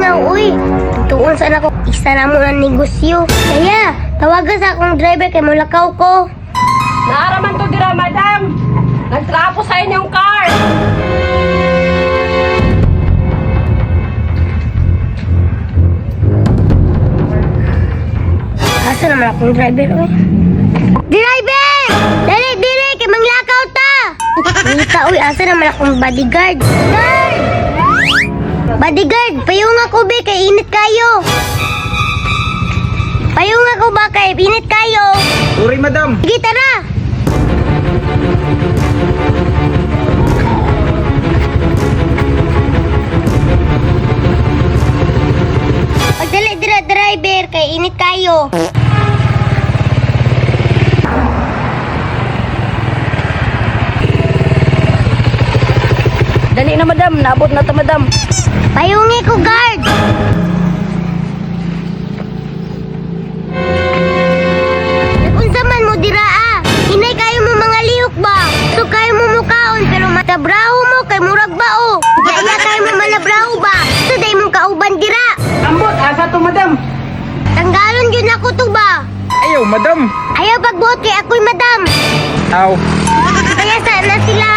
Kalingaw, uy. Tuon sa nako, isa na mo ang negosyo. Kaya, tawagan sa akong driver kay mulakaw ko. Naaraman to dira, madam. Nagtrapo sa inyong car. Asa naman akong driver, uy? Driver! Dali, dili, kay manglakaw ta! Nita, uy, asa naman akong bodyguard? Guard! Bodyguard, payong ako, be, kay init kayo. Payong ako ba kay init kayo? Sorry, madam. Sige, tara! Pagdali dira driver kay init kayo. Dali na, madam. Naabot na to, madam. Payungi ko, guard! Nag-unsa man mo dira ah. Hinay kayo mo mga lihok ba? So kayo mo mukaon pero matabraho mo kay murag bao. Kaya kayo mo malabraho ba? So day mong kauban dira. Ambot, asa to, madam? Tanggalon yun ako to ba? Ayaw, madam. Ayaw pagbuot kay ako'y madam. Aw. Kaya sana sila.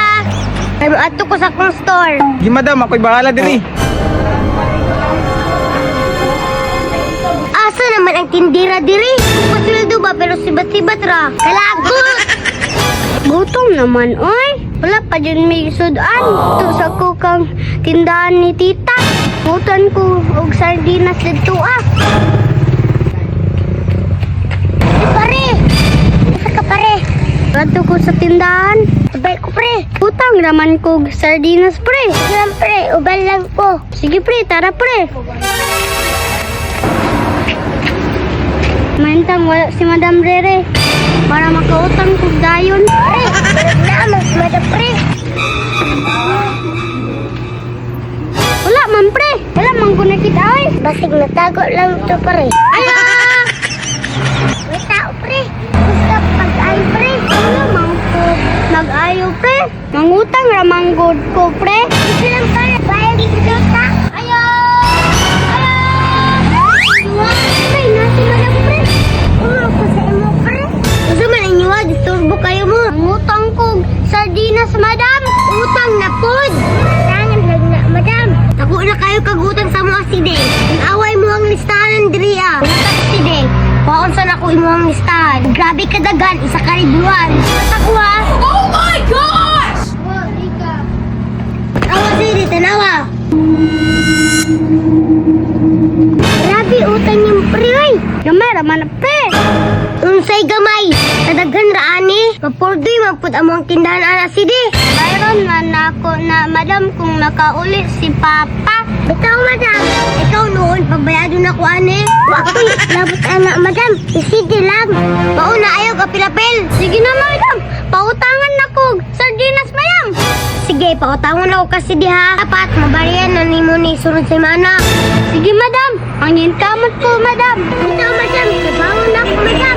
Kay mo ato ko sa akong store. Di, madam, ako'y bahala diri. Asa naman ang tindira diri? Pasweldo ba pero sibat-sibat ra. Kalagot! Gutom naman, oy. Wala pa dyan may sudan. Ito sa kukang tindahan ni tita. Putan ko og sardinas dito ah. Eh, pare! Isa ka pare. Adto ko sa tindahan. Sabay ko pre. Utang raman ko og sardinas pre. Lang pre, ubal lang ko. Sige pre, tara pre. Maintang wala si Madam Rere para makautang kog dayon. Pre, balik na mas madam pre. Wala man pre, wala man ko nakita oy. Basig natago lang to pare. Ala! May tao pre. Gusto pag-ay pre. Wala man ko nag-ayo pre. Mangutang ra man gud ko pre. Gusto lang pare. Bayag dito ta. Ayo! Ayo! Pre, nasi Madam pre. Ulo ko sa imo pre. Gusto man inyo ah, disturbo kayo mo. Mangutang kog sardinas madam. Utang na pod. Tangan lang na, madam. Ako na kayo kagutang sa mga side. Ang away mo ang listahan diri ah. Side. Paon sa nako imo ang listahan. Grabe kadagan, isa ka ribuan. Ako ah. Oh my gosh! Awa side, tanawa. Grabe utang yung pre oy. Gamay ra man pre. Unsay gamay. Kadaghan ra ani. Mapurdoy man pud among tindahan ana side. Mayroon man ako na madam kung nakauli si Papa. Bitaw, madam. Ikaw noon, pagbayado na ko, ane. Wa ko'y labot ana, madam. Isige lang. Mauna ayaw ka pilapil. Sige na madam, pautangan na kog sardinas madam. Sige, pautangon ako kasi diha. Dapat, mabariyan na nimo ni sunod semana. Sige madam, angin kamot ko madam. Bitaw, madam. Kabangon na ako, madam.